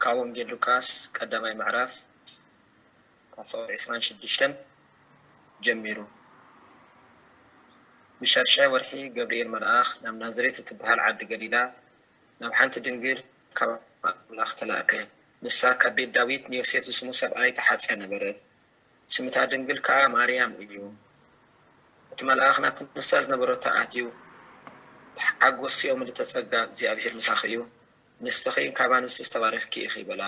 ኣብ ወንጌል ሉቃስ ቀዳማይ ምዕራፍ ካብ ፍቕዲ ዕስራን ሽዱሽተን ጀሚሩ። ብሻድሻይ ወርሒ ገብርኤል መልኣኽ ናብ ናዝሬት እትበሃል ዓዲ ገሊላ ናብ ሓንቲ ድንግል ካብ ኣምላኽ ተላእከ። ንሳ ካብ ቤት ዳዊት ንዮሴፍ ዝስሙ ሰብኣይ ተሓጽያ ነበረት። ስምታ ድንግል ከኣ ማርያም እዩ። እቲ መልኣኽ ናብቲ ንሳ ዝነበረቶ ኣትዩ፣ ተሓጎሲ ኦ ምልእተ ጸጋ፣ እግዚኣብሄር ምሳኺ እዩ፣ ንስኺ ካብ ኣንስቲ ዝተባረኽኪ ኢኺ በላ።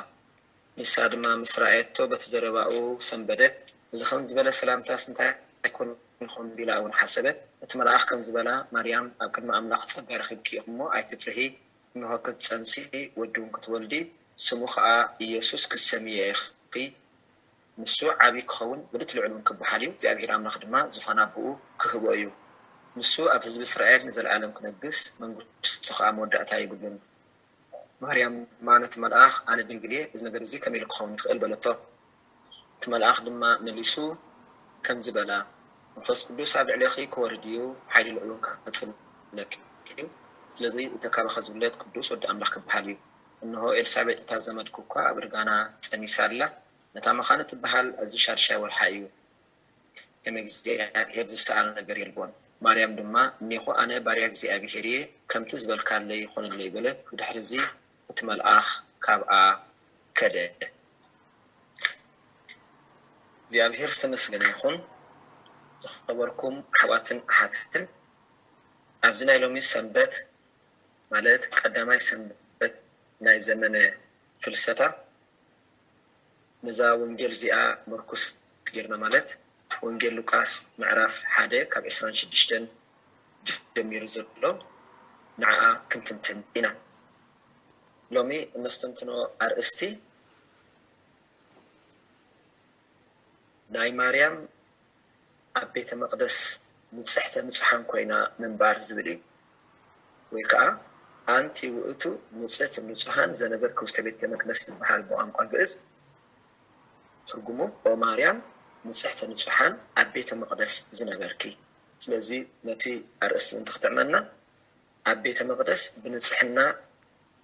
ንሳ ድማ ምስ ረኣየቶ በቲ ዘረባኡ ሰንበደት። እዚ ከም ዝበለ ሰላምታስ እንታይ ኣይኮን ይኾን ቢላ እውን ሓሰበት። እቲ መልኣኽ ከም ዝበላ ማርያም ኣብ ቅድሚ ኣምላኽ ጸጋ ረኺብኪ ኢኺ እሞ ኣይትፍርሂ። እንሆ ክትጸንሲ ወዲ እውን ክትወልዲ፣ ስሙ ኸኣ ኢየሱስ ክትሰምይዮ ኢኺ። ንሱ ዓቢ ክኸውን ብሉጽ ልዑል እውን ክበሃል እዩ። እግዚኣብሔር ኣምላኽ ድማ ዙፋን ኣቦኡ ክህቦ እዩ። ንሱ ኣብ ህዝቢ እስራኤል ንዘለኣለም ክነግስ፣ መንግስቱ ኸኣ መወዳእታ የብሉን። ማርያም ድማ ነቲ መልኣኽ፣ ኣነ ድንግል እየ፣ እዚ ነገር እዚ ከመይ ኢሉ ክኸውን ይኽእል? በለቶ። እቲ መልኣኽ ድማ መሊሱ ከምዚ በላ፣ መንፈስ ቅዱስ ኣብ ልዕሌኺ ክወርድ እዩ፣ ሓይሊ ልዑል እውን ከጽለኪ እዩ። ስለዚ እተካበኸ ዝብለት ቅዱስ ወዲ ኣምላኽ ክበሃል እዩ። እንሆ ኤልሳቤጥ እታ ዘመድኪ እኳ ኣብ እርጋና ጸኒሳ ኣላ፣ ነታ መኻን እትበሃል ኣብዚ ሻድሻይ ወርሓ እዩ። ከም እግዚኣብሔር ዝሰኣኖ ነገር የልቦን። ማርያም ድማ፣ እኔኹ ኣነ ባርያ እግዚኣብሔር እየ፣ ከምቲ ዝበልካለይ ይኹንለይ በለት። ብድሕርዚ እቲ መልኣኽ ካብኣ ከደ። እግዚኣብሔር ዝተመስገነ ይኹን። ዝኸበርኩም ኣሕዋትን ኣሓትን፣ ኣብዚ ናይ ሎሚ ሰንበት ማለት ቀዳማይ ሰንበት ናይ ዘመነ ፍልሰታ፣ ነዛ ወንጌል እዚኣ ምርኩስ ጌርና፣ ማለት ወንጌል ሉቃስ ምዕራፍ ሓደ ካብ ዕስራን ሽዱሽተን ጀሚሩ ዘሎ፣ ንዓኣ ክንትንትን ኢና። ሎሚ እነስተንትኖ ኣርእስቲ ናይ ማርያም ኣብ ቤተ መቕደስ ንጽሕተ ንጹሓን ኮይና ምንባር ዝብል እዩ። ወይ ከኣ ኣንቲ ውእቱ ንጽሕት ንጹሓን ዘነበርኪ ውስተ ቤተ መቅደስ ዝበሃል ብቋንቋ ግእዝ ትርጉሙ፣ ኦ ማርያም ንጽሕተ ንጹሓን ኣብ ቤተ መቕደስ ዝነበርኪ። ስለዚ ነቲ ኣርእስቲ እውን ተኽትዕመና፣ ኣብ ቤተ መቕደስ ብንጽሕና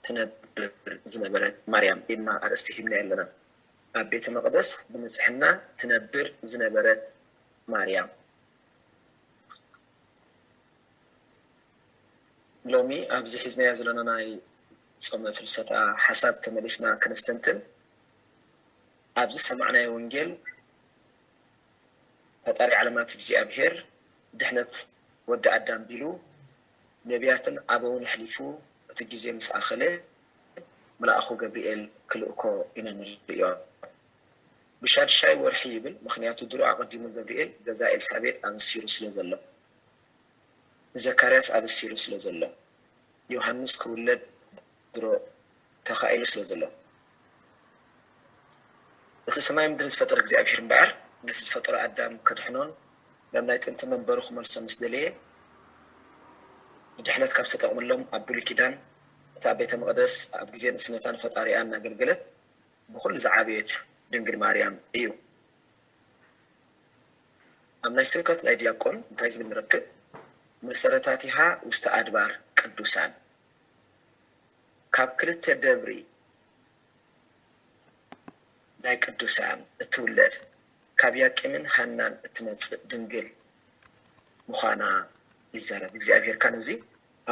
ትነብር ዝነበረት ማርያም ኢልና ኣርእስቲ ሂብና ኣለና። ኣብ ቤተ መቕደስ ብንጽሕና ትነብር ዝነበረት ማርያም። ሎሚ ኣብዚ ሒዝናዮ ዘለና ናይ ጾመ ፍልሰታ ሓሳብ ተመሊስና ከነስተንትን፣ ኣብዚ ሰማዕናዮ ወንጌል ፈጣሪ ዓለማት እግዚኣብሔር ድሕነት ወዲ ኣዳም ቢሉ ነቢያትን ኣበውን ኣሕሊፉ እቲ ግዜ ምስ ኣኸለ መልኣኹ ገብርኤል ክልእኮ ኢና ንርእዮ። ብሻድሻይ ወርሒ ይብል፣ ምኽንያቱ ድሮ ኣቐዲሙ ገብርኤል ገዛ ኤልሳቤጥ ኣበሲሩ ስለ ዘሎ፣ ንዘካርያስ ኣበሲሩ ስለ ዘሎ፣ ዮሃንስ ክውለድ ድሮ ተኻኢሉ ስለ ዘሎ። እቲ ሰማይ ምድሪ ዝፈጠረ እግዚኣብሔር እምበኣር ነቲ ዝፈጠሮ ኣዳም ከድሕኖን ናብ ናይ ጥንቲ መንበሩ ክመልሶ ምስ ደለየ፣ ንድሕነት ካብ ዝተጠቕመሎም ኣብ ብሉይ ኪዳን እታ ቤተ መቕደስ ኣብ ግዜ ንእስነታ ንፈጣሪኣ እናገልገለት ብኹሉ ዝዓበየት ድንግል ማርያም እዩ። ኣብ ናይ ስብከት ናይ ዲያቆን እንታይ ዝብል ንረክብ? መሰረታቲሃ ውስተ ኣድባር ቅዱሳን፣ ካብ ክልተ ደብሪ ናይ ቅዱሳን እትውለድ፣ ካብ ያቄምን ሃናን እትመጽእ ድንግል ምዃና ይዛረብ። እግዚኣብሔር ካን እዚ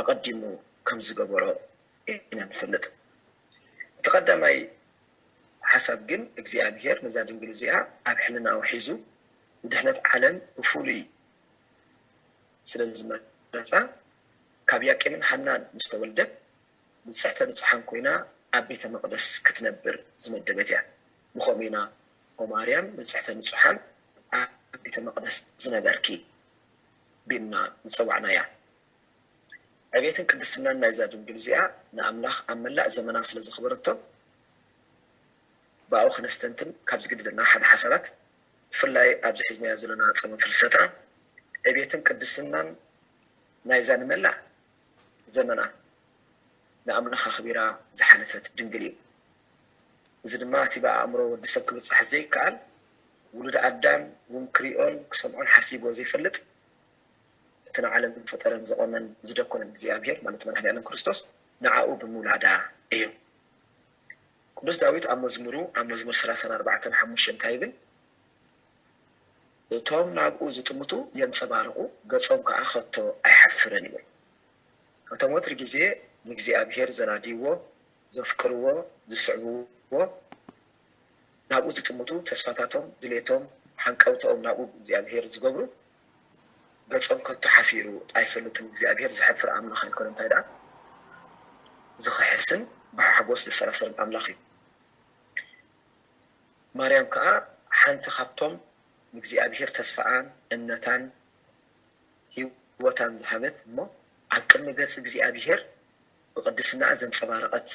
ኣቐዲሙ ከም ዝገበሮ ኢና ንፈልጥ። እቲ ቀዳማይ ሓሳብ ግን እግዚኣብሔር ነዛ ድንግል እዚኣ ኣብ ሕልናኡ ሒዙ ንድሕነት ዓለም ብፍሉይ ስለ ዝመረጻ፣ ካብ ያቄምን ሃናን ምስ ተወልደት ንጽሕተ ንጹሓን ኮይና ኣብ ቤተ መቕደስ ክትነብር ዝመደበት እያ። ብኸምኡ ኢና ኦ ማርያም ንጽሕተ ንጹሓን ኣብ ቤተ መቕደስ ዝነበርኪ ቢልና ዝጸዋዕናያ። ዕቤትን ቅድስናን ናይዛ ድንግል እዚኣ ንኣምላኽ ኣብ መላእ ዘመና ስለ ዘኽበረቶ፣ ብኣኡ ክነስተንትን ካብ ዝግድደና ሓደ ሓሳባት፣ ብፍላይ ኣብዚ ሒዝናዮ ዘለና ጾመ ፍልሰታ፣ ዕቤትን ቅድስናን ናይዛ ንመላእ ዘመና ንኣምላኽ ኣኽቢራ ዝሓለፈት ድንግል እዩ። እዚ ድማ እቲ ብኣእምሮ ወዲ ሰብ ክብጻሕ ዘይከኣል፣ ውሉድ ኣዳም እውን ክሪኦን ክሰምዖን ሓሲብዎ ዘይፈልጥ፣ እቲ ንዓለም ዝፈጠረን ዘቖመን ዝደኮነን እግዚኣብሔር፣ ማለት መድኃኔ ዓለም ክርስቶስ፣ ንዓኡ ብምውላዳ እዩ። ቅዱስ ዳዊት ኣብ መዝሙሩ ኣብ መዝሙር ሰላሳን ኣርባዕተን ሓሙሽተ እንታይ ይብል? እቶም ናብኡ ዝጥምቱ የንጸባርቑ፣ ገጾም ከኣ ከቶ ኣይሓፍርን ይብል። እቶም ወትሪ ግዜ ንእግዚኣብሔር ዘናድይዎ፣ ዘፍቅርዎ፣ ዝስዕብዎ፣ ናብኡ ዝጥምቱ፣ ተስፋታቶም፣ ድሌቶም፣ ሓንቀውተኦም ናብኡ እግዚኣብሔር ዝገብሩ፣ ገጾም ከቶ ሓፊሩ ኣይፈልጥን። እግዚኣብሔር ዘሕፍር ኣምላኽ ኣይኮነ፣ እንታይ ደኣ ዝኽሕስን ብሓጎስ ዘሰላስልን ኣምላኽ እዩ። ማርያም ከኣ ሓንቲ ካብቶም ንእግዚኣብሔር ተስፋኣን እምነታን ህይወታን ዝሃበት እሞ ኣብ ቅድሚ ገጽ እግዚኣብሔር ብቕድስናኣ ዘንጸባረቐት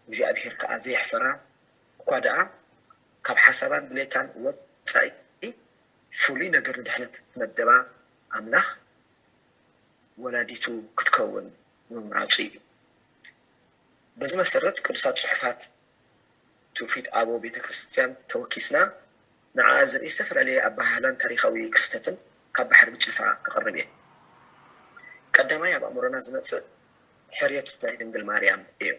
እግዚኣብሔር ከኣ ዘየሕፈራ እኳ ደኣ ካብ ሓሳባን ድሌታን ወጻኢ ፍሉይ ነገር ንድሕነት ዝመደባ ኣምላኽ ወላዲቱ ክትከውን ምምራጹ እዩ። በዚ መሰረት ቅዱሳት ጽሑፋት ትውፊት ኣበው ቤተ ክርስቲያን ተወኪስና ንዓኣ ዘርኢ ዝተፈላለየ ኣበሃህላን ታሪኻዊ ክስተትን ካብ ባሕሪ ብጭልፋ ክቕርብ እየ። ቀዳማይ ኣብ ኣእምሮና ዝመጽእ ሕርየት ናይ ድንግል ማርያም እዩ።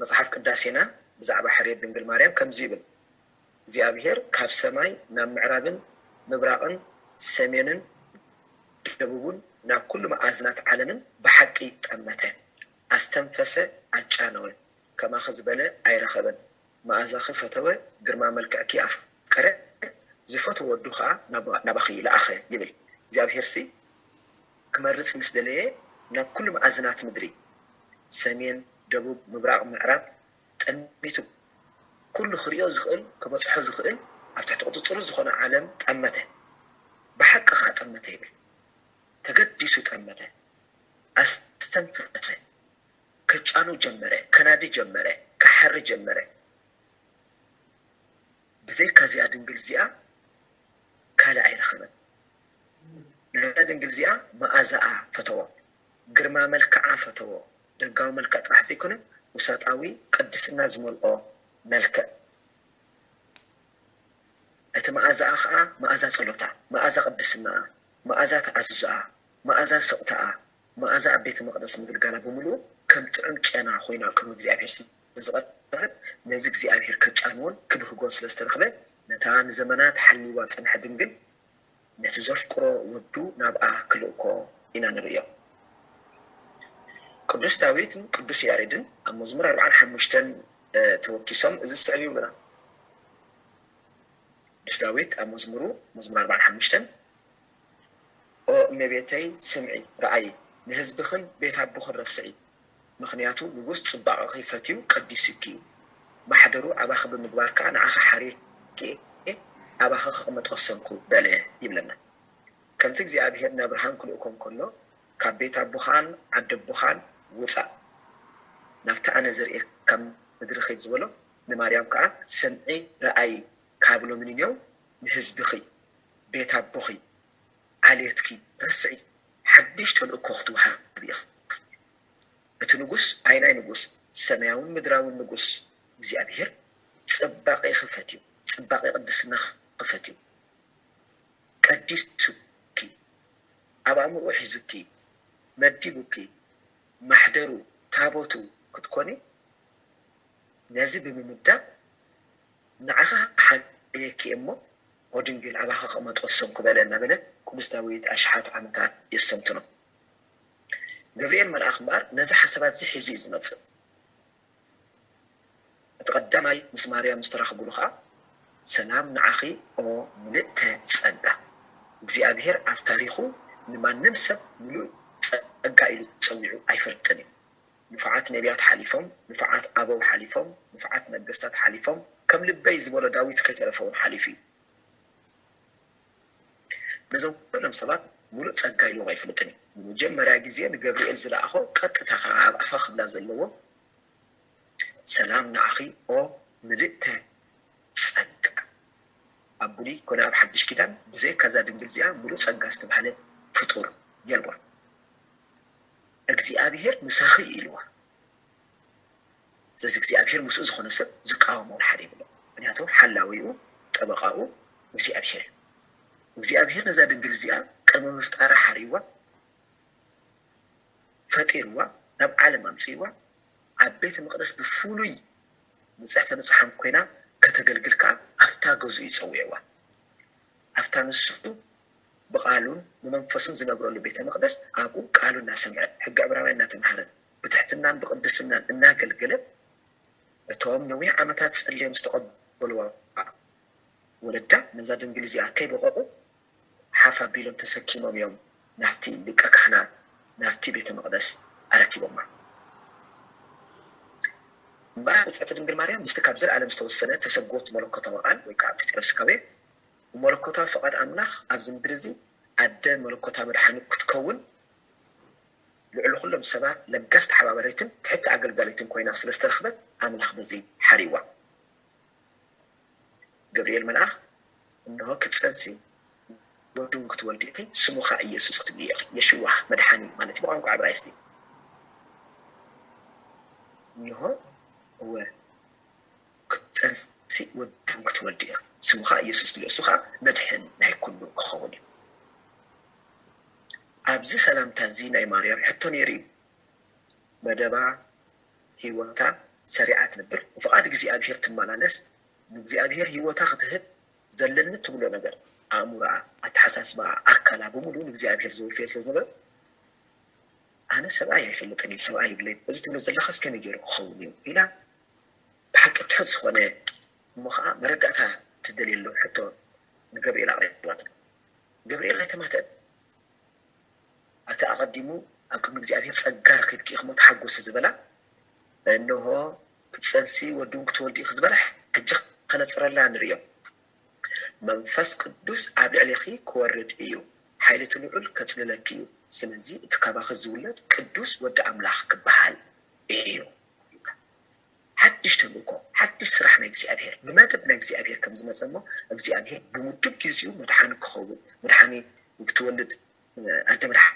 መጽሓፍ ቅዳሴና ብዛዕባ ሕርየት ድንግል ማርያም ከምዚ ይብል፣ እግዚኣብሔር ካብ ሰማይ ናብ ምዕራብን ምብራቕን ሰሜንን ደቡብን ናብ ኩሉ መኣዝናት ዓለምን ብሓቂ ጠመተ፣ ኣስተንፈሰ፣ ኣጫነወ፣ ከማኺ ዝበለ ኣይረኸበን፣ መኣዛኺ ፈተወ፣ ግርማ መልክዕኪ ኣፍቀረ፣ ዝፈትዎ ወዱ ኸኣ ናባኺ ለኣኸ ይብል። እግዚኣብሔርሲ ክመርጽ ምስ ደለየ ናብ ኩሉ መኣዝናት ምድሪ፣ ሰሜን፣ ደቡብ፣ ምብራቕ፣ ምዕራብ፣ ጠሚቱ ኩሉ ክሪኦ ዝኽእል ክበጽሖ ዝኽእል ኣብ ትሕቲ ቁጽጽሩ ዝኾነ ዓለም ጠመተ። ብሓቂ ኸኣ ጠመተ ይብል። ተገዲሱ ጠመተ፣ ኣስተንፈሰ፣ ከጫኑ ጀመረ፣ ከናዲ ጀመረ፣ ክሓሪ ጀመረ። ብዘይካ እዚኣ ድንግል እዚኣ ካልእ ኣይረኸበን። ነዛ ድንግል እዚኣ መኣዛኣ ፈተዎ፣ ግርማ መልክዓ ፈተዎ። ደጋዊ መልክዕ ጥራሕ ዘይኮነ ውሳጣዊ ቅድስና ዝመልኦ መልክዕ። እቲ መኣዛኣ ኸዓ መኣዛ ጸሎታ፣ መኣዛ ቅድስናኣ፣ መኣዛ ተኣዝዞኣ፣ መኣዛ ስቕታኣ፣ መኣዛ ኣብ ቤተ መቕደስ ምግልጋላ ብምሉኡ ከም ጥዑም ጨና ኮይኑ ኣብ ቅድሚ እግዚኣብሔር ስለ ዝቐርብ፣ ነዚ እግዚኣብሔር ከጫንዎን ክብህጎን ስለ ዝተረኽበ፣ ነታ ንዘመናት ሓልይዋ ዝጸንሐ ድንግል ነቲ ዘፍቅሮ ወዱ ናብኣ ክልእኮ ኢና ንርእዮ። ቅዱስ ዳዊትን ቅዱስ ያሬድን ኣብ መዝሙር ኣርብዓን ሓሙሽተን ተወኪሶም እዚ ዝስዕብ ይብሉና። ቅዱስ ዳዊት ኣብ መዝሙሩ፣ መዝሙር ኣርብዓን ሓሙሽተን፣ ኦ እመቤተይ ስምዒ፣ ረኣዪ፣ ንህዝብኽን ቤት ኣቦኽን ረስዒ፣ ምኽንያቱ ንጉስ ጽባቐኺ ፈትዩ ቀዲሱኪ እዩ። ማሕደሩ ኣባኺ ብምግባር ከኣ ንዓኺ ሓርየኪ እየ፣ ኣባኺ ክቕመጥ ወሰንኩ በለ ይብለና። ከምቲ እግዚኣብሔር ንኣብርሃም ክልእኮ እንከሎ፣ ካብ ቤት ኣቦኻን ዓዲ ኣቦኻን ውጻእ፣ ናብቲ ኣነ ዘርእየካ ምድሪ ኺድ ዝበሎ፣ ንማርያም ከኣ ስምዒ፣ ረኣዪ፣ ካብ ሎሚ ንኔው ንህዝብኺ፣ ቤት ኣቦኺ፣ ዓሌትኪ ረስዒ፣ ሓድሽ ተልእኮ ክትወሃቢ ኢኺ። እቲ ንጉስ ኣይናይ ንጉስ፣ ሰማያውን ምድራውን ንጉስ እግዚኣብሔር ጽባቄኺ ፈትዩ፣ ጽባቄ ቅድስናኺ ፈትዩ፣ ቀዲሱኪ፣ ኣብ ኣእምሮኡ ሒዙኪ፣ መዲቡኪ፣ ማሕደሩ፣ ታቦቱ ክትኮኒ፣ ነዚ ብምምዳብ ንዓኻ ሓርየኪ እየ እሞ፣ ኦ ድንግል፣ ኣባኺ ክቕመጥ ወሰንኩ በለ እናበለ ቅዱስ ዳዊት ኣሽሓት ዓመታት የስተንትኖ። ገብርኤል መልኣኽ እምበኣር ነዚ ሓሳባት እዚ ሒዙ እዩ ዝመጽእ። እቲ ቀዳማይ ምስ ማርያም ዝተራኸቡሉ ኸኣ፣ ሰላም ንዓኺ ኦ ምልእተ ጸጋ፣ እግዚኣብሔር ኣብ ታሪኹ ንማንም ሰብ ምሉእ ጸጋ ኢሉ ጸዊዑ ኣይፈልጥን እዩ። ንፉዓት ነቢያት ሓሊፎም፣ ንፉዓት ኣበው ሓሊፎም፣ ንፉዓት ነገስታት ሓሊፎም፣ ከም ልበይ ዝበሎ ዳዊት ከይተረፈ እውን ሓሊፉ እዩ። ነዞም ኩሎም ሰባት ሙሉእ ጸጋ ኢልዎም ኣይፍልጥን እዩ። ንመጀመርያ ግዜ ንገብርኤል ዝለኣኾ ቀጥታ ከኣ ኣብ ኣፋ ክብላ ዘለዎ፣ ሰላም ንዓኺ ኦ ምልእተ ጸጋ። ኣብ ብሉይ ኮነ ኣብ ሓድሽ ኪዳን ብዘይካ እዛ ድንግል እዚኣ ሙሉእ ጸጋ ዝተባህለ ፍጡር የልቦን። እግዚኣብሔር ምሳኺ ኢልዋ። ስለዚ እግዚኣብሔር ምስኡ ዝኾነ ሰብ ዝቃወሞ ሓደ የብሎ። ምክንያቱ ሓላዊኡ ጠበቃኡ እግዚኣብሔር እዩ። እግዚኣብሔር ነዛ ድንግል እዚኣ ቅድሚ ምፍጣራ ሓሪዋ ፈጢርዋ ናብ ዓለም ኣምፅእዋ ኣብ ቤተ መቅደስ ብፍሉይ ንጽሕተ ንጹሓን ኮይና ከተገልግል ከኣ ኣብታ ገዝኡ ይጸውዕዋ። ኣብታ ንሱ ብቓሉን ብመንፈሱን ዝነብረሉ ቤተ መቕደስ ኣብኡ ቃሉ እናሰምዐት፣ ሕጊ ዕብራውያን እናተምሃረት፣ ብትሕትናን ብቕድስናን እናገልገለት፣ እቶም ነዊሕ ዓመታት ጸልዮም ዝተቐበልዋ ወለዳ ነዛ ድንግል እዚኣ ከይበቐቑ ሓፍ ኣቢሎም ተሰኪሞም እዮም ናብቲ ሊቀ ካህናት፣ ናብቲ ቤተ መቕደስ ኣረኪቦማ። እምበኣር ብፅዕቲ ድንግል ማርያም ምስቲ ካብ ዘለኣለም ዝተወሰነ ተሰጎት መለኮታዊ ቃል ወይ ከዓ ምስጢረ ስጋዌ ብመለኮታዊ ፈቓድ ኣምላኽ ኣብዚ ምድሪ እዚ ኣደ መለኮታዊ መድሓኒ ክትከውን ልዕሊ ኩሎም ሰባት ለጋስ ተሓባባሪትን ትሕቲ ኣገልጋሊትን ኮይና ስለ ዝተረኽበት ኣምላኽ በዚ ሓሪዋ። ገብርኤል መልኣኽ እንሆ ክትፀንሲ ወዱን ክትወልዲ ኢኺ ስሙ ኸዓ ኢየሱስ ክትብልዮ ኢኺ። የሽዋህ መድሓኒ ማለት እዩ ብቋንቋ ዕብራይስጢ። እንሆ እወ ክትፀንሲ ወዱን ክትወልዲ ኢኺ ስሙ ኸዓ ኢየሱስ ክትብልዮ እሱ ኸዓ መድሕን ናይ ኩሉ ክኸውን እዩ። ኣብዚ ሰላምታ እዚ ናይ ማርያም ሕቶ ነይሩ እዩ። መደባ ህይወታ ሰሪዓ ትነብር፣ ብፍቓድ እግዚኣብሔር ትመላለስ፣ ንእግዚኣብሔር ህይወታ ክትህብ ዘለኒ ትብሎ ነገር፣ ኣእምሮኣ፣ ኣተሓሳስባኣ፣ ኣካላ ብምሉኡ ንእግዚኣብሔር ዘወፈየ ስለ ዝነበረ፣ ኣነ ሰብኣይ ኣይፈልጥን እየ፣ ሰብኣይ ይብለይ፣ እዚ ትብሎ ዘለኻስ ከመይ ገይሩ ክኸውን እዩ? ኢላ ብሓቂ ትሑት ዝኾነ እሞ ኸዓ መረዳእታ ትደልየሉ ሕቶ ንገብርኤል ኣቕሪባትሉ። ገብርኤል ኣይተማትአን። እቲ ኣቐዲሙ ኣብ ቅድሚ እግዚኣብሔር ጸጋ ረኺብኪ ኢኺ እሞ ተሓጎሲ ዝበላ፣ እንሆ ክትጸንሲ ወዲ እውን ክትወልዲ ኢኺ ዝበላ ሕጂ ከነጽረላ ንርእዮ። መንፈስ ቅዱስ ኣብ ልዕሌኺ ክወርድ እዩ፣ ሓይሊ እቲ ልዑል ከጽልለኪ እዩ። ስለዚ እቲ ካባኺ ዝውለድ ቅዱስ ወዲ ኣምላኽ ክበሃል እዩ። ሓድሽ ተልእኮ፣ ሓድሽ ስራሕ ናይ እግዚኣብሔር፣ ብመደብ ናይ እግዚኣብሔር ከም ዝመጸ እሞ እግዚኣብሔር ብምዱብ ግዜኡ መድሓኒ ክኸውን፣ መድሓኒ ክትወልድ ኣደ መድሓኒ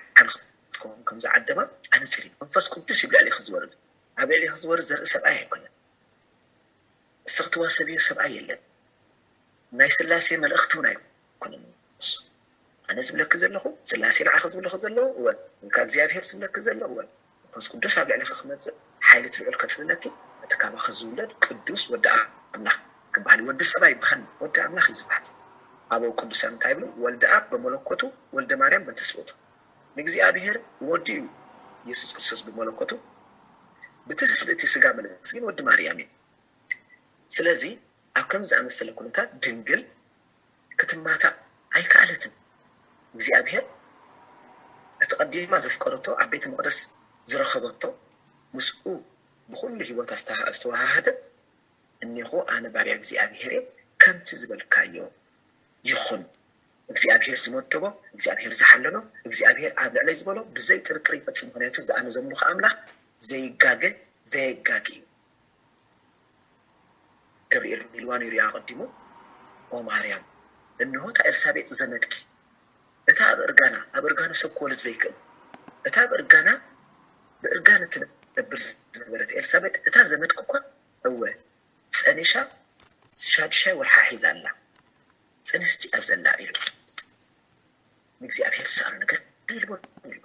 ክትከውን ከም ዝዓደማ ኣነጺር እዩ። መንፈስ ቅዱስ እዩ ኣብ ልዕሌኺ ዝወርድ። ኣብ ልዕሌኺ ዝወርድ ዘርኢ ሰብኣይ ኣይኮነን። እስኺ ትዋሰብዮ ሰብኣይ የለን። ናይ ስላሴ መልእኽቲ እውን ኣይኮነን እሱ። ኣነ ዝብለኪ ዘለኹ፣ ስላሴ ንዓኺ ዝብለኺ ዘለዉ፣ እወ፣ ወይ ከዓ እግዚኣብሔር ዝብለኪ ዘሎ፣ እወ፣ መንፈስ ቅዱስ ኣብ ልዕሌኺ ክመጽእ፣ ሓይሊ እቲ ልዑል ከጽልለኪ፣ እቲ ካባኺ ዝውለድ ቅዱስ ወዲ ኣምላኽ ክበሃል እዩ። ወዲ ሰብ ኣይበሃልን፣ ወዲ ኣምላኽ እዩ ዝበሃል። ኣበው ቅዱሳን እንታይ ይብሉ? ወልደ ኣብ በመለኮቱ፣ ወልደ ማርያም በትስብእቱ። ንእግዚኣብሔር ወዲ እዩ ኢየሱስ ክርስቶስ ብመለኮቱ፣ ብትስብእቲ ስጋ መንፈስ ግን ወዲ ማርያም እዩ። ስለዚ ኣብ ከምዚ ዝኣመሰለ ኩነታት ድንግል ክትማታእ ኣይከኣለትን። እግዚኣብሔር እቲ ቀዲማ ዘፍቀረቶ ኣብ ቤተ መቕደስ ዝረኸበቶ ምስኡ ብኹሉ ህይወታ ዝተሃ- ዝተወሃሃደት እኔኹ ኣነ ባርያ እግዚኣብሔር እየ፣ ከምቲ ዝበልካዮ ይኹን። እግዚኣብሔር ዝመደቦ፣ እግዚኣብሔር ዝሓለኖ፣ እግዚኣብሔር ኣብ ልዕለይ ዝበሎ ብዘይ ጥርጥር ይፈጽም። ምኽንያቱ እዚ ኣነ ዘምልኾ ኣምላኽ ዘይጋገ ዘየጋጊ እዩ። ገብርኤል ኢልዋ ነይሩ እዩ ኣቐዲሙ፣ ኦ ማርያም፣ እንሆ እታ ኤልሳቤጥ ዘመድኪ፣ እታ ኣብ እርጋና፣ ኣብ እርጋኑ ሰብ ክወልድ ዘይክእል፣ እታ ኣብ እርጋና ብእርጋን እትነብር ዝነበረት ኤልሳቤጥ፣ እታ ዘመድኪ እኳ፣ እወ፣ ጸኒሻ ሻድሻይ ወርሓ ሒዛ ኣላ፣ ጽንስቲ እያ ዘላ ኢሉ። ንእግዚኣብሔር ዝሰኣኖ ነገር የልቦን ኢሉ።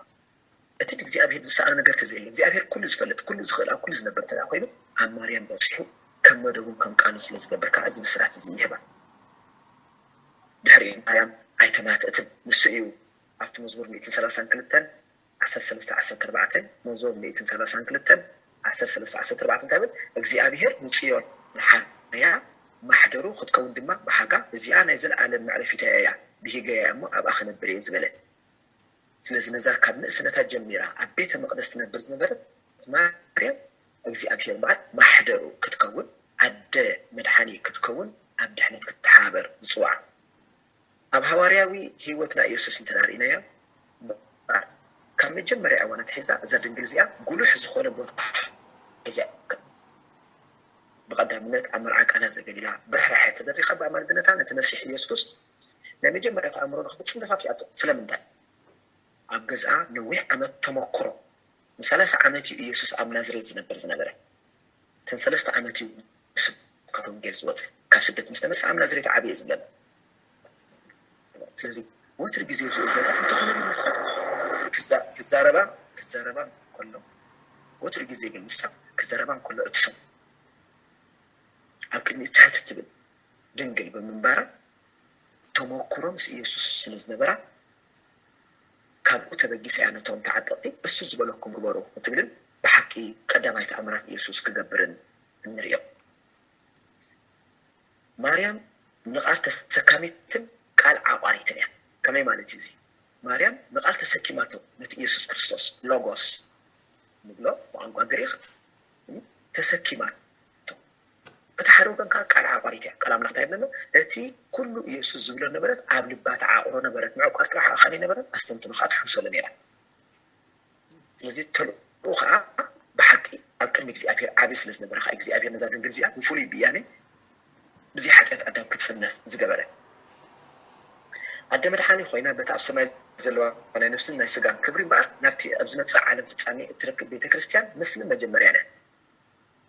እቲ ንእግዚኣብሔር ዝሰኣኖ ነገር ተዘየለ፣ እግዚኣብሔር ኩሉ ዝፈልጥ፣ ኩሉ ዝኽእል፣ ኣብ ኩሉ ዝነብር እንተ ደኣ ኮይኑ፣ ኣብ ማርያም በጺሑ ከም መደቡን ከም ቃሉን ስለ ዝገብር ከኣ እዚ ብስራት እዚ ይህባ። ድሕሪኡ ማርያም ኣይተማትእትን። ንሱ እዩ ኣብቲ መዝሙር ሚእትን ሰላሳን ክልተን ዓሰርተ ሰለስተ ዓሰርተ ኣርባዕተ፣ መዝሙር ሚእትን ሰላሳን ክልተን ዓሰርተ ሰለስተ ዓሰርተ ኣርባዕተ እንታይ ይብል? እግዚኣብሔር ንጽዮን ንሓርያ ማሕደሩ ክትከውን ድማ ብሃጋ፣ እዚኣ ናይ ዘለኣለም መዕረፊተይ እያ፣ ብሂገያ እሞ ኣብኣ ክነብር እየ ዝበለ። ስለዚ ነዛ ካብ ንእስነታ ጀሚራ ኣብ ቤተ መቕደስ ትነብር ዝነበረት ማርያም እግዚኣብሔር በዓል ማሕደሩ ክትከውን፣ ኣደ መድሓኒ ክትከውን፣ ኣብ ድሕነት ክትተሓባበር ዝጽውዓ። ኣብ ሃዋርያዊ ህይወት ናይ ኢየሱስ እንተ ርኢናዮ፣ ካብ መጀመርያ እዋን ኣትሒዛ እዛ ድንግል እዚኣ ጉሉሕ ዝኾነ ቦታ ሒዛ እያ። ብቐዳምነት ኣብ መርዓ ቃና ዘገሊላ ብርሕራሐ ተደሪኻ ብኣማልድነታ ነቲ መሲሕ ኢየሱስ ናይ መጀመርያ ተኣምሮ ንኽፍጽም ተፋፊኣቶ። ስለምንታይ? ኣብ ገዝኣ ነዊሕ ዓመት ተመክሮ፣ ንሰላሳ ዓመት እዩ ኢየሱስ ኣብ ናዝሬት ዝነብር ዝነበረ። እተን ሰለስተ ዓመት እዩ ስብከተ ወንጌል ዝወፀ። ካብ ስደት ምስ ተመልሰ ኣብ ናዝሬት ዓብየ ዝብለና። ስለዚ ወትሩ ግዜ ዝእዘዛ እንተኾነ ንሳ ክዛ- ክዛረባ ክዛረባ ከሎ ወትሩ ግዜ ግን ንሳ ክዛረባ እንከሎ እትሰሙ ቅድሚኡ ትሕት ትብል ድንግል ብምንባራ፣ ተመኩሮ ምስ ኢየሱስ ስለ ዝነበራ፣ ካብኡ ተበጊሳ እያ ነቶም ተዓጠቕቲ እሱ ዝበለኩም ግበሩ ክትብልን ብሓቂ ቀዳማይ ተኣምራት ኢየሱስ ክገብርን እንሪኦ። ማርያም ንቓል ተሰካሚትን ቃል ዓቋሪትን እያ። ከመይ ማለት እዩ እዚ? ማርያም ንቓል ተሰኪማቶ፣ ነቲ ኢየሱስ ክርስቶስ ሎጎስ ንብሎ ብቋንቋ ግሪኽ ተሰኪማቶ። እቲ ሓደ ወገን ከዓ ቃል ዓቋሪት እያ። ቃል ኣምላኽ እንታይ ይብለና? እቲ ኩሉ ኢየሱስ ዝብሎ ነበረት ኣብ ልባ ተዓቑሮ ነበረት። መዕቋርቲ ከዓ ከመይ ነበረት? ኣስተንትኖ ከዓ ትሕውሰሉ ነይራ። ስለዚ ተልእኮ ከዓ ብሓቂ ኣብ ቅድሚ እግዚኣብሔር ዓብዪ ስለ ዝነበረ ከዓ እግዚኣብሔር ነዛ ድንግል እዚኣ ብፍሉይ ብያኔ ብዘይ ሓጢኣት ኣዳም ክትጽነስ ዝገበረ። ኣደ መድሓኒ ኮይና በቲ ኣብ ሰማይ ዘለዋ ናይ ነፍስን ናይ ስጋን ክብሪ እምበኣር ናብቲ ኣብ ዝመጽእ ዓለም ፍጻሜ እትረክብ ቤተ ክርስቲያን ምስሊ መጀመርያ እያ።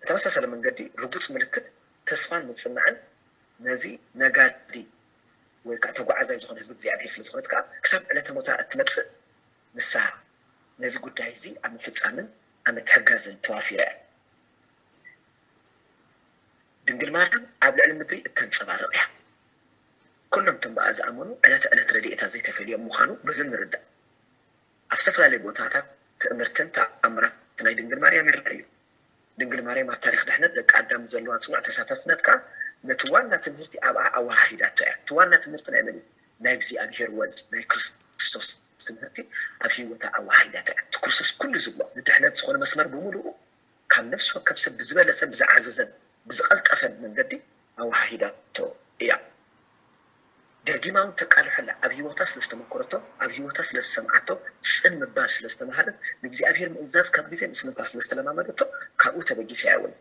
ብተመሳሳሊ መንገዲ ርጉጽ ምልክት ተስፋን ምጽንናዕን ነዚ ነጋዲ ወይ ከዓ ተጓዓዛይ ዝኾነ ህዝቢ እግዚኣብሔር ስለ ዝኾነት ከዓ ክሳብ ዕለተ ሞታ እትመጽእ ንስሃ ነዚ ጉዳይ እዚ ኣብ ምፍጻምን ኣብ ምትሕጋዝን ተዋፊራ እያ። ድንግል ማርያም ኣብ ልዕሊ ምድሪ እተንጸባርቕ እያ። ኩሎም እቶም ብኣ ዝኣመኑ ዕለተ ዕለት ረድኤታ ዘይተፈልዮም ምዃኑ በዚ ንርዳእ። ኣብ ዝተፈላለየ ቦታታት ትእምርትን ተኣምራት ናይ ድንግል ማርያም ይረኣዩ። ድንግል ማርያም ኣብ ታሪኽ ድሕነት ደቂ ኣዳም ዘለዋ ጽኑዕ ተሳታፍነት ከኣ ነቲ ዋና ትምህርቲ ኣብኣ ኣወሃሂዳቶ እያ። እቲ ዋና ትምህርቲ ናይ መን እዩ? ናይ እግዚኣብሔር ወልድ ናይ ክርስቶስ ትምህርቲ ኣብ ህይወታ ኣወሃሂዳቶ እያ። እቲ ክርስቶስ ኩሉ ዝብሎ ንድሕነት ዝኾነ መስመር ብምሉኡ ካብ ነፍሲ ወከፍ ሰብ ብዝበለጸን ብዝዓዘዘን ብዝቐልጠፈን መንገዲ ኣወሃሂዳቶ እያ። ደጊማ እውን ተቃልሖ ኣላ። ኣብ ህይወታ ስለ ዝተመኮረቶ፣ ኣብ ህይወታ ስለ ዝሰምዓቶ፣ ጽን ምባል ስለ ዝተምሃረት፣ ንእግዚኣብሔር ምእዛዝ ካብ ግዜ ንእስነታ ስለ ዝተለማመደቶ፣ ካብኡ ተበጊሳ እያ እውን።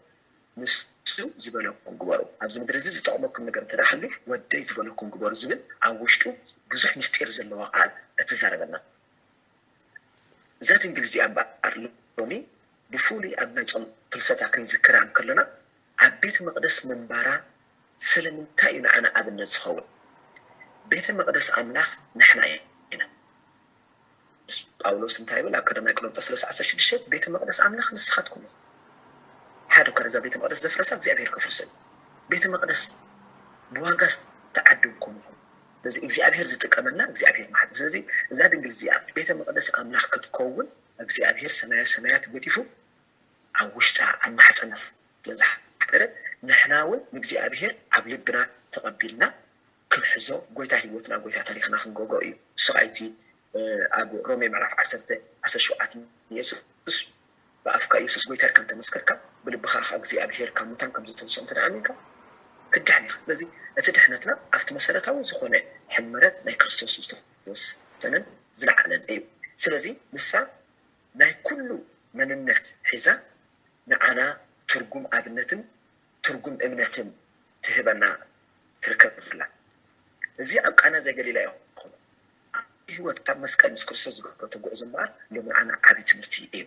ንሱ ዝበለኩም ግበሩ፣ ኣብዚ ምድሪ እዚ ዝጠቕመኩም ነገር እንተ ደኣ ሃልዩ፣ ወደይ ዝበለኩም ግበሩ ዝብል ኣብ ውሽጡ ብዙሕ ምስጢር ዘለዎ ቃል እትዛረበና። እዛ ድንግል እዚኣ እምበኣር ሎሚ ብፍሉይ ኣብ ናይ ጾም ፍልሰታ ክንዝክራ እንከሎና፣ ኣብ ቤተ መቕደስ ምንባራ ስለምንታይ እዩ ንዓና ኣብነት ዝኸውን? ቤተ መቕደስ ኣምላኽ ንሕና ኢና። ጳውሎስ እንታይ ይብል? ኣብ ቀዳማይ ቆሮንቶስ ሰለስተ ዓሰርተ ሽዱሽተ፣ ቤተ መቕደስ ኣምላኽ ንስኻትኩም ኢኹም። ሓደ እኳ ነዛ ቤተ መቕደስ ዘፍረሳ እግዚኣብሔር ከፍርሶ እዩ። ቤተ መቕደስ ብዋጋ ዝተዓደግኩም ኢኹም። ስለዚ እግዚኣብሔር ዝጥቀመና እግዚኣብሔር መሓሪ። ስለዚ እዛ ድንግል እዚኣ ቤተ መቕደስ ኣምላኽ ክትከውን እግዚኣብሔር ሰማየ ሰማያት ገዲፉ ኣብ ውሽጣ ኣብ ማሕፀና ስለ ዝሓደረ ንሕና እውን ንእግዚኣብሔር ኣብ ልብና ተቐቢልና ክንሕዞ ጎይታ ህይወትና ጎይታ ታሪኽና ክንገጎ እዩ። እሱ ከዓ እቲ ኣብ ሮሜ ምዕራፍ ዓሰርተ ዓሰርተ ሸውዓተ ንየሱስ ብኣፍካ ኢየሱስ ጎይታ ኢልካ እንተመስከርካ ብልብኻ ከዓ እግዚኣብሔር ካብ ሙታን ከም ዝተንስኦ እንተ ኣሚንካ ክድሕን ኢኻ። ስለዚ እቲ ድሕነትና ኣብቲ መሰረታዊ ዝኾነ ሕመረት ናይ ክርስቶስ ዝተወሰነን ዝለዓለን እዩ። ስለዚ ንሳ ናይ ኩሉ መንነት ሒዛ ንዓና ትርጉም ኣብነትን ትርጉም እምነትን ትህበና ትርከብ ዘላ። እዚ ኣብ ቃና ዘገሊላ ይኹን ህይወት ካብ መስቀል ምስ ክርስቶስ ዝገበረቶ ጉዕዞ እምበኣር ሎም ንዓና ዓብዪ ትምህርቲ እዩ።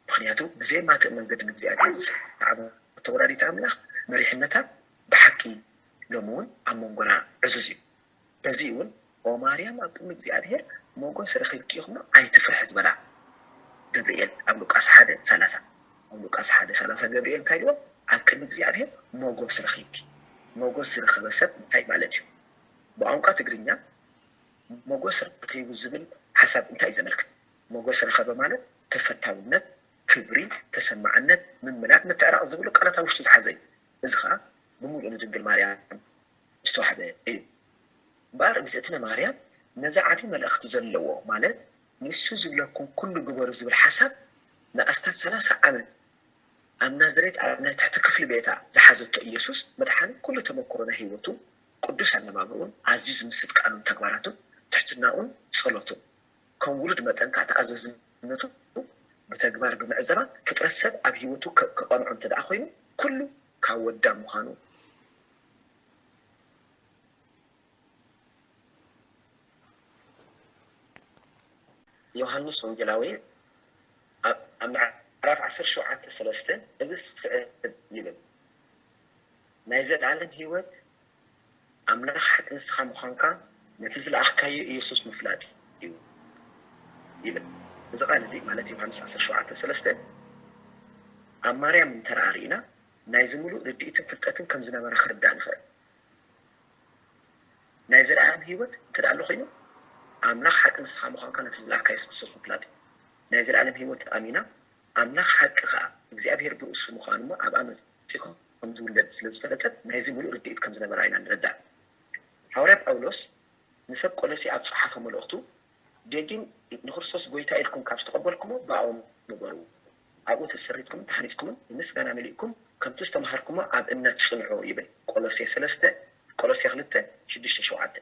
ምኽንያቱ ብዘይ ማትእ መንገዲ ንእግዚኣብሔር ዝሰዓበቶ ወላዲት ኣምላኽ መሪሕነታ ብሓቂ ሎሚ እውን ኣብ መንጎና ዕዙዝ እዩ። በዚ እውን ኦ ማርያም ኣብ ቅድሚ እግዚኣብሔር ሞጎስ ረኺብኪ ኢኹሞ ኣይትፍርሒ ዝበላ ገብርኤል ኣብ ሉቃስ ሓደ ሰላሳ ኣብ ሉቃስ ሓደ ሰላሳ ገብርኤል እንታይ ኢልዎ? ኣብ ቅድሚ እግዚኣብሔር ሞጎስ ረኺብኪ። ሞጎስ ዝረኸበ ሰብ እንታይ ማለት እዩ? ብቋንቋ ትግርኛ ሞጎስ ረኺቡ ዝብል ሓሳብ እንታይ እዩ ዘመልክት? ሞጎስ ረኸበ ማለት ተፈታውነት፣ ክብሪ፣ ተሰማዕነት፣ ምምላጥ፣ ምትዕራቕ ዝብሉ ቃላት ኣብ ውሽጡ ዝሓዘ እዩ። እዚ ኸዓ ብምሉእ ንድንግል ማርያም ዝተዋህበ እዩ። እምበኣር እግዝእትነ ማርያም ነዚ ዓቢ መልእኽቲ ዘለዎ ማለት ንሱ ዝብለኩም ኩሉ ግበሩ ዝብል ሓሳብ ንኣስታት ሰላሳ ዓመት ኣብ ናዝሬት ኣብ ናይ ትሕቲ ክፍሊ ቤታ ዝሓዘቶ ኢየሱስ መድሓኒ ኩሉ ተመክሮ ናይ ህይወቱ ቅዱስ ኣነባብርኡን ኣዝዩ ዝምስጥ ቃሉን ተግባራቱን ትሕትናኡን ጸሎቱን ከም ውሉድ መጠን ከዓ ተኣዛዝነቱ ብተግባር ብምዕዘባ ፍጥረት ሰብ ኣብ ህይወቱ ከ- ከቐንዖ እንተ ደኣ ኮይኑ ኩሉ ካብ ወዳ ምዃኑ ዮሃንስ ወንጌላዊ ኣብ ኣብ ምዕራፍ ዓሰርተ ሸውዓተ ሰለስተ እዚ ስዕብ ይብል ናይ ዘለኣለም ህይወት ኣምላኽ ሓቂ ንስኻ ምዃንካ ነቲ ዝለኣኽካዮ ኢየሱስ ምፍላጥ እዩ ይብል። እዚ ቃል እዚ ማለት ዮሃንስ ዓሰርተ ሸውዓተ ሰለስተ ኣብ ማርያም እንተ ርኢና ናይዚ ሙሉእ ርድኢትን ፍልጠትን ከም ዝነበረ ክርዳእ ንኽእል። ናይ ዘለኣለም ህይወት እንተ ደኣ ኣሎ ኮይኑ፣ ኣምላኽ ሓቂ ንስኻ ምዃንካ ነቲ ዝለኣኽካ የሱስ ክርስቶስ ምፍላጥ እዩ። ናይ ዘለኣለም ህይወት ኣሚና፣ ኣምላኽ ሓቂ ኸኣ እግዚኣብሔር ብርእሱ ምዃኑ እሞ ኣብኣ መጺኡ ከም ዝውለድ ስለ ዝፈለጠት፣ ናይዚ ሙሉእ ርድኢት ከም ዝነበራ ኢና ንርዳእ። ሃዋርያ ጳውሎስ ንሰብ ቆሎሴ ኣብ ጸሓፎ መልእኽቱ፣ ደጊም ንክርስቶስ ጐይታ ኢልኩም ካብ ዝተቐበልኩሞ ብኣኡ ንበሩ፣ ኣብኡ ተሰሪትኩምን ተሃኒጽኩምን ብምስጋና መሊእኩም ከምቲ ዝተማሃርኩሞ ኣብ እምነት ጽንዑ ይብል። ቆሎሴ ሰለስተ፣ ቆሎሴ ክልተ ሽዱሽተ ሸውዓተ።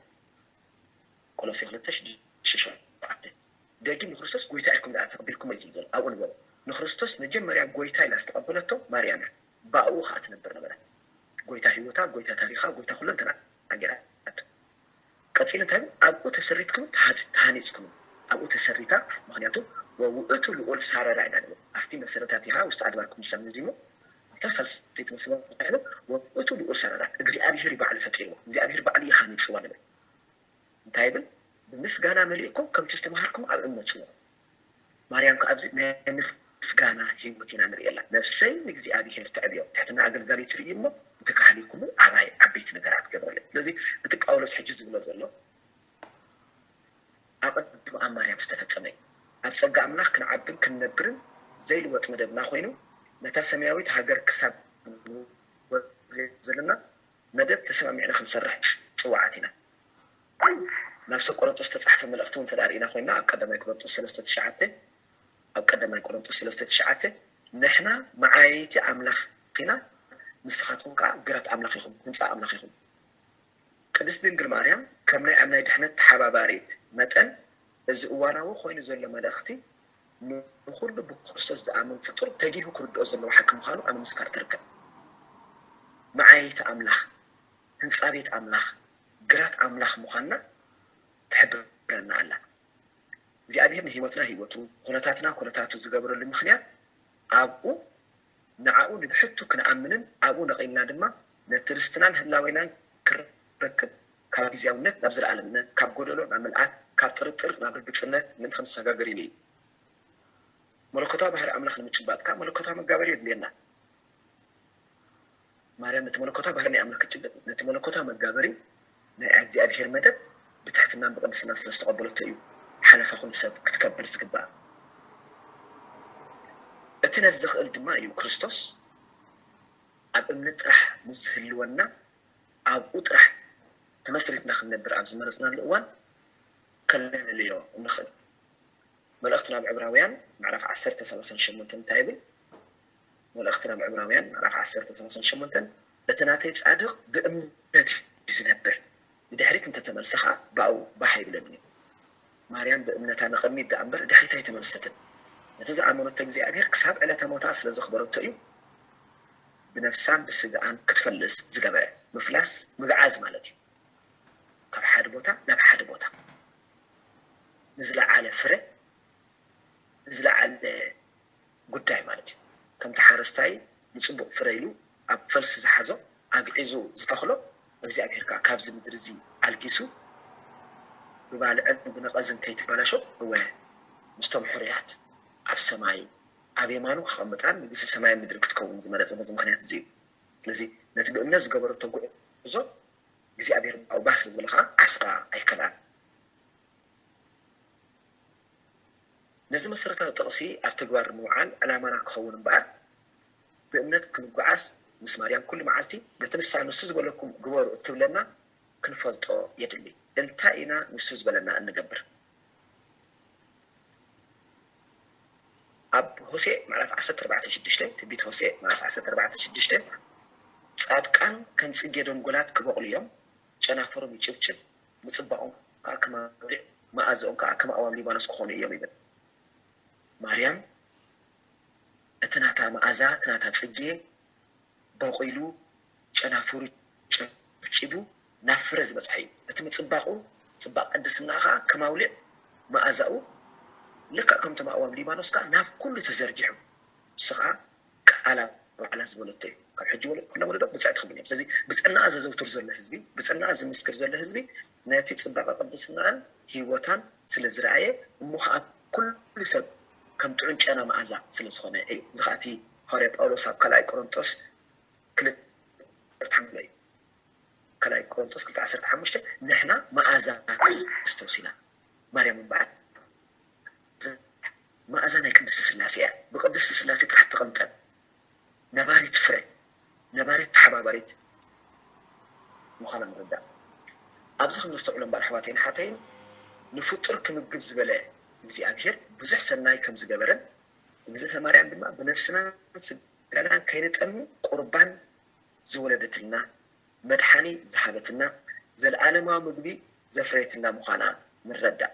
ቆሎሴ ክልተ ሽዱሽተ ሸውዓተ። ደጊም ንክርስቶስ ጐይታ ኢልኩም ደኣ ተቐቢልኩሞ እዩ ዝብል ዘሎ። ኣብኡ ንበሩ። ንክርስቶስ መጀመርያ ጐይታ ኢላ ዝተቐበለቶ ማርያም እያ። ብኣኡ ኸኣ ትነብር ነበረት። ጐይታ ህይወታ፣ ጐይታ ታሪኻ፣ ጐይታ ኩለንተና ገይራቶ። ቀጺሉ እንታይ ይብል? ኣብኡ ተሰሪትኩም ተሃ- ተሃኒጽኩም። ኣብኡ ተሰሪታ፣ ምኽንያቱ ወውእቱ ልዑል ሳረራ ኢና ንብል። ኣብቲ መሰረታቲሃ ውስተ ኣድባር ቅዱሳን ንዚሙ፣ ኣብታ ሳልሰይቲ መስመር እንታይ ይብል? ወውእቱ ልዑል ሳረራ፣ እግዚኣብሔር እዩ ባዕሉ ፈጢርዎ፣ እግዚኣብሔር ባዕሉ እዩ ሃኒጽዋ ንብል። እንታይ ይብል? ብምስጋና መሊእኩም ከምቲ ዝተማሃርኩም ኣብ እምነት ጽንዑ። ማርያም ከኣ ኣብዚ ናይ ምስጋና ህይወት ኢና ንርእየላ። ነፍሰይ ንእግዚኣብሔር ተዕብዮ፣ ትሕትና ኣገልጋሊ ትርኢ እሞ፣ እቲ ካህሊ ኩሉ ኣባይ ዓበይቲ ነገራት ገብረለይ። ስለዚ እቲ ጳውሎስ ሕጂ ዝብሎ ዘሎ ኣቐድሙ ኣብ ማርያም ዝተፈጸመ እዩ። ኣብ ጸጋ ኣምላኽ ክንዓብን ክንነብርን ዘይልወጥ መደብና ኮይኑ፣ ነታ ሰማያዊት ሃገር ክሳብ ንወርስ ዘለና መደብ ተሰማሚዕና ክንሰርሕ ጽዋዓት ኢና። ናብ ሰብ ቆሮንጦስ ዝተጻሕፈ መልእኽቲ እውን እንተ ደኣ ርኢና ኮይንና፣ ኣብ ቀዳማይ ቆሮንጦስ ሰለስተ ትሽዓተ፣ ኣብ ቀዳማይ ቆሮንጦስ ሰለስተ ትሽዓተ፣ ንሕና መዓየይቲ ኣምላኽ ኢና፣ ንስኻትኩም ከኣ ግራት ኣምላኽ ኢኹም፣ ህንጻ ኣምላኽ ኢኹም። ቅድስት ድንግል ማርያም ከም ናይ ኣብ ናይ ድሕነት ተሓባባሪት መጠን፣ እዚ እዋናዊ ኮይኑ ዘሎ መልእኽቲ ንኹሉ ብክርስቶስ ዝኣምን ፍጡር ተጊሁ ክርድኦ ዘለዎ ሓቂ ምዃኑ ኣብ ምምስካር ትርከብ። መዓየይቲ ኣምላኽ፣ ህንጻ ቤት ኣምላኽ፣ ግራት ኣምላኽ ምዃንና ትሕብረና ኣላ። እግዚኣብሔር ንህይወትና ህይወቱ፣ ኩነታትና ኩነታቱ ዝገበረሉ ምኽንያት ኣብኡ ንዓኡ ንብሕቱ ክንኣምንን ኣብኡ ነቒልና ድማ ነቲ ርስትናን ህላዌናን ክንረክብ ካብ ግዝያውነት ናብ ዘለኣለምነት፣ ካብ ጎደሎ ናብ ምልኣት፣ ካብ ጥርጥር ናብ ርግጽነት ምእንቲ ክንሰጋገር ኢሉ እዩ። መለኮታዊ ባህሪ ኣምላኽ ንምጭባጥ ከኣ መለኮታዊ መጋበሪ የድልየና። ማርያም ነቲ መለኮታዊ ባህሪ ናይ ኣምላኽ ክትጭብጥ፣ ነቲ መለኮታዊ መጋበሪ ናይ እግዚኣብሔር መደብ ብትሕትናን ብቕድስናን ስለ ዝተቐበለቶ እዩ ሓለፋ ኩሉ ሰብ ክትከብል ዝግባኣ። እቲ ነዚ ዘኽእል ድማ እዩ ክርስቶስ ኣብ እምነት ጥራሕ ምስ ዝህልወና ኣብኡ ጥራሕ ተመስሪትና ክንነብር ኣብ ዝመረጽናሉ እዋን ከነልልዮ እንኽእል። መልእኽቲ ናብ ዕብራውያን ምዕራፍ ዓሰርተ ሰላሳን ሸሞንተን እንታይ ይብል? መልእኽቲ ናብ ዕብራውያን ምዕራፍ ዓሰርተ ሰላሳን ሸሞንተን፣ እቲ ናተይ ጻድቕ ብእምነት እዩ ዝነብር፣ ንድሕሪት እንተተመልሰ ኸኣ ብኣኡ ባህ ኣይብለንን እዩ። ማርያም ብእምነታ ንቕድሚት ደኣ እምበር ድሕሪት ኣይተመልሰትን። ነቲ ዝኣመነቶ እግዚኣብሔር ክሳብ ዕለተ ሞታ ስለ ዘኽበረቶ እዩ ብነፍሳን ብስጋኣን ክትፈልስ ዝገበረ። ምፍላስ ምግዓዝ ማለት እዩ። ካብ ሓደ ቦታ ናብ ሓደ ቦታ ንዝለዓለ ፍረ፣ ንዝለዓለ ጉዳይ ማለት እዩ። ከምቲ ሓረስታይ ንጽቡቕ ፍረ ኢሉ ኣብ ፈልሲ ዝሓዞ ኣግዒዙ ዝተኽሎ፣ እግዚኣብሔር ከኣ ካብዚ ምድሪ እዚ ኣልጊሱ ብባልዕን ብነቐዝን ከይትበላሾ፣ እወ ምስቶም ሕሩያት ኣብ ሰማይ ኣብ የማኑ ከቐምጣን ንግስቲ ሰማይ ምድሪ ክትከውን ዝመረጸ በዚ ምኽንያት እዚ እዩ። ስለዚ ነቲ ብእምነት ዝገበረቶ ጉዕዞ እግዚኣብሔር ብኣኡ ባህ ስለ ዝበለ ከኣ ዓስባ ኣይከልኣን። ነዚ መሰረታዊ ጥቕሲ ኣብ ተግባር ንምውዓል ዕላማና ክኸውን እምበኣር፣ ብእምነት ክንጓዓዝ ምስ ማርያም ኩሉ መዓልቲ ነቲ ንሳ ንሱ ዝበለኩም ግበሩ እትብለና ክንፈልጦ የድሊ። እንታይ ኢና ንሱ ዝበለና እንገብር? ኣብ ሆሴዕ ምዕራፍ ዓሰርተ ኣርባዕተ ሽዱሽተ፣ ትንቢት ሆሴዕ ምዕራፍ ዓሰርተ ኣርባዕተ ሽዱሽተ፣ ጻድቃን ከም ጽጌ ደንጎላት ክበቑሉ እዮም፣ ጨናፍሮም ይጭብጭብ፣ ምጽባቖም ከኣ ከም ኣውሊዕ፣ መኣዛኦም ከኣ ከም ኣእዋም ሊባኖስ ክኾኑ እዮም ይብል። ማርያም እቲ ናታ መኣዛ፣ እቲ ናታ ጽጌ በቑሉ፣ ጨናፍሩ ጨብጪቡ ናብ ፍረ ዝበጽሐ እዩ። እቲ ምጽባቑ፣ ጽባቕ ቅድስና ኸኣ ከም ኣውሊዕ መኣዛኡ ልክዕ ከምቶም ኣእዋም ሊባኖስ ከኣ ናብ ኩሉ ተዘርጊሑ። ንሱ ኸኣ ቃላ ባዕላ ዝበለቶ እዩ። ካብ ሕጂ ወለ-፣ ኩሎም ወለዶ ብፅዕቲ ክብሉ እዮም። ስለዚ ብፅዕናኣ ዘዘውትር ዘሎ ህዝቢ፣ ብፅዕናኣ ዝምስክር ዘሎ ህዝቢ ነቲ ፅባቐ ቅድስናኣን ህይወታን ስለ ዝረኣየ፣ እሞ ኸዓ ኩሉ ሰብ ከም ጥዑም ጨና መኣዛ ስለ ዝኾነ እዩ። እዚ ኸዓ እቲ ሃዋርያ ጳውሎስ ኣብ ካልኣይ ቆሮንጦስ ክልተ ዓሰርተ ሓሙሽተ እዩ። ካልኣይ ቆሮንቶስ ክልተ ዓሰርተ ሓሙሽተ፣ ንሕና መኣዛ ክርስቶስ ኢና። ማርያም እምበኣር መኣዛ ናይ ቅድስቲ ስላሴ እያ። ብቅድስቲ ስላሴ ጥራሕ ትቕንጠል። ነባሪት ፍረ፣ ነባሪት ተሓባባሪት ምዃና ንርዳእ። ኣብዚ ከም ነስተውዕሎ እምበኣር ኣሕዋተይን ኣሓተይን፣ ንፍጡር ክምግብ ዝበለ እግዚኣብሔር ብዙሕ ሰናይ ከም ዝገበረን እግዝእተ ማርያም ድማ ብነፍስናን ስጋናን ከይንጠሚ ቁርባን ዝወለደትልና፣ መድሓኒ ዝሃበትና፣ ዘለኣለማዊ ምግቢ ዘፍረየትና ምዃና ንረዳእ።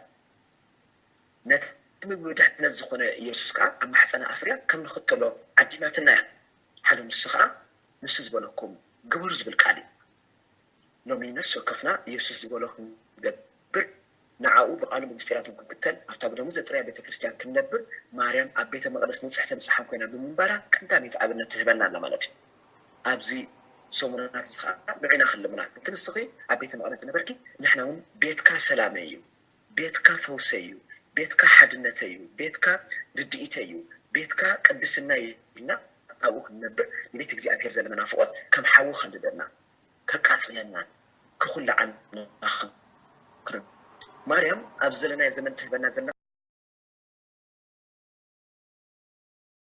ነቲ ምግቢ ድሕነት ዝኾነ ኢየሱስ ከኣ ኣብ ማሕፀና ኣፍርያ ከም ንኽተሎ ዓዲማትና እያ። ሓደ ንሱ ከኣ ንሱ ዝበለኩም ግበሩ ዝብል ቃል እዩ። ሎሚ ነፍሲ ወከፍና ኢየሱስ ዝበሎ ክንገብር፣ ንዓኡ ብቃሉ ብምስጢራቱ ክንክተል፣ ኣብታ ብደሙ ዘጥርያ ቤተ ክርስቲያን ክንነብር፣ ማርያም ኣብ ቤተ መቕደስ ንጽሕትን ንጹሓን ኮይና ብምንባራ ቀዳመይቲ ኣብነት ትህበና ኣላ ማለት እዩ። ኣብዚ ሰሙናት እዚ ኸዓ ንዑና ክልምና፣ ከምቲ ንስኺ ኣብ ቤተ መቕደስ ዝነበርኪ ንሕና እውን ቤትካ ሰላመይ እዩ፣ ቤትካ ፈውሰይ እዩ፣ ቤትካ ሓድነተይ እዩ፣ ቤትካ ርድኢተይ እዩ፣ ቤትካ ቅድስና እዩ ኢልና ኣብኡ ክንነብር ንቤት እግዚኣብሔር ዘለና ናፍቖት ከም ሓዊ ከንድደና፣ ከቃጽለና፣ ክኹልዓና ክርን ማርያም ኣብ ዘለናዮ ዘመን ትህበና ዘላ